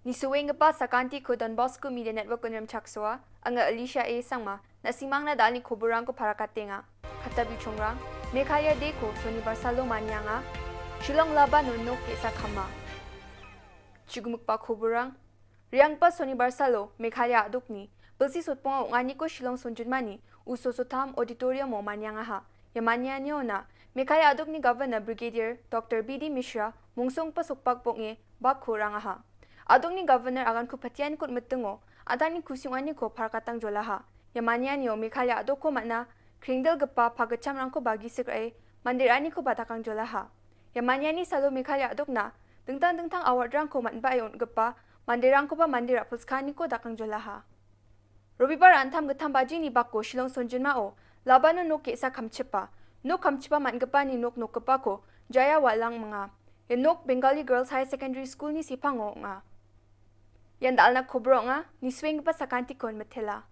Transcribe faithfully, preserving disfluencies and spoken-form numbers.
Nisuenggipa sakantiko Don Bosco Media Network-on rimchaksoa, anga Alicia A Sangma, na·simangna da·alni koborrangko parakatenga. Katta bichongrang, Meghalaya Day-ko Sonibar salo manianga. Shillong Labanon nok ge·sa kama. Chigimikba koborrang, re·anggipa Sonibar salo Meghalaya a·dokni bilsi sotponga ong·aniko Shillong songjinmani U Sosotham Auditorium-o maniangaha. Ia manianiona Meghalaya a·dokni Governor Brigadier Doctor B D Mishra mongsonggipa sokbak bong·e bakko rangaha. A·dokni Governor aganko patianiko mitingo an·tangni kusi ong·aniko parakatangjolaha. Ia manianio Meghalaya a·dokko man·a krengdilgipa pagitchamrangkoba gisik ra·e mande ra·anikoba dakangjolaha. Ia maniani salo Meghalaya a·dokna dingtang dingtang award-rangko man·bae on·gipa manderangkoba mande ra·pilskaaniko dakangjolaha. Robibar an·tangtang gittam bajini bakko Shillong songjinmao Labanon nok ge·sa kamchipa. Nok kamchipa man·gipani nok nokgipako Jaya Walang minga. Ia nok Bengali Girls Higher Secondary School-ni sepango ong·a. Ian da·alna kobor ong·a, nisuenggipa sakantikon mitela.